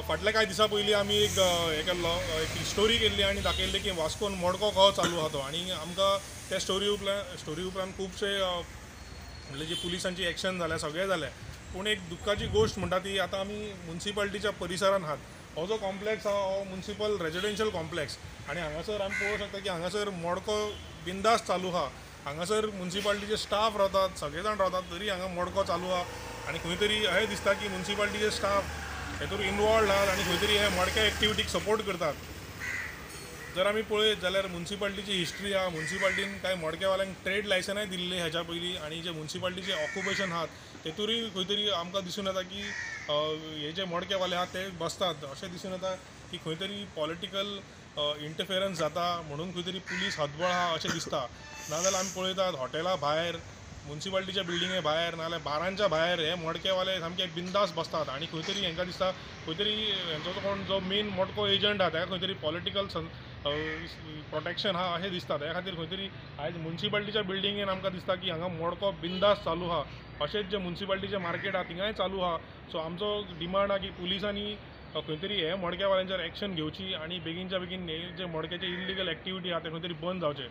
फाटल्या कांय दिसां पयलीं आमी एक हें केल्लो, एक स्टोरी केल्ली आनी दाखयल्ली की वास्कोन मडको कसो चालू आहा तो. आनी आमकां त्या स्टोरी उपरांत खुबशे म्हणजे जे पुलिसांची एक्शन जाल्या, सगळें जालें. पूण एक दुख्खाची गोश्ट म्हणटा ती आतां आमी मुन्सिपाल्टीच्या परिसरान आहात. हो जो कॉम्प्लेक्स आहा हो मुन्सिपल रेजिडेन्शियल कॉम्प्लेक्स आनी हांगासर आमी पळोवंक शकता की हांगासर मडको बिंदास चालू आहा. हांगासर मुन्सिपाल्टीचे स्टाफ रावतात, सगळे जाण रावतात, तरी हांगा मडको चालू आहा. आनी खंय तरी अशें दिसता की मुन्सिपाल्टीचे स्टाफ हेतून इनवॉल्ड आहात आनी खंय तरी हे मडक्या एक्टिविटीक सपोर्ट करतात. जर आमी पळयत जाल्यार मुन्सिपाल्टीची हिस्ट्री आहा. मुन्सिपाल्टीन कांय मडक्यावाल्यांक ट्रेड लायसनाय दिल्ली हेच्या पयलीं आनी जे मुन्सिपाल्टीचे ऑक्युपेशन आहात तेतूरय खंय तरी आमकां दिसून येता की हे जे मडकेवाले आहात ते बसतात. अशें दिसून येता की खंय तरी पॉलिटिकल इंटरफेरन्स जाता म्हणून खंय तरी पुलीस हातबळ आहा अशें दिसता. नाजाल्यार आमी पळयतात हॉटेला भायर, मुन्सिपाल्टीच्या बिल्डिंगे भायर, नाजाल्यार बारांच्या भायर हे मडकेवाले सामके बिंदास बसतात. आनी खंय तरी हेंकां दिसता खंय तरी हेंचो कोण जो मेन मडको एजंट आहा ताका खंय तरी पॉलिटिकल प्रोटेक्शन आहा अशें दिसता. त्या खातीर खंय तरी आयज मुन्सिपाल्टीच्या बिल्डिंगेन आमकां दिसता की हांगा मडको बिंदास चालू आहा. अशेंच जे मुन्सिपाल्टीचें मार्केट आहा थिंगाय चालू आहा. सो आमचो डिमांड आहा की पुलिसांनी खंय तरी हे मडक्यावाल्यांचेर एक्शन घेवची आनी बेगीनच्या बेगीन हे जे मडक्याचे इल्लिगल एक्टिविटी आहा ते खंय तरी बंद जावचे.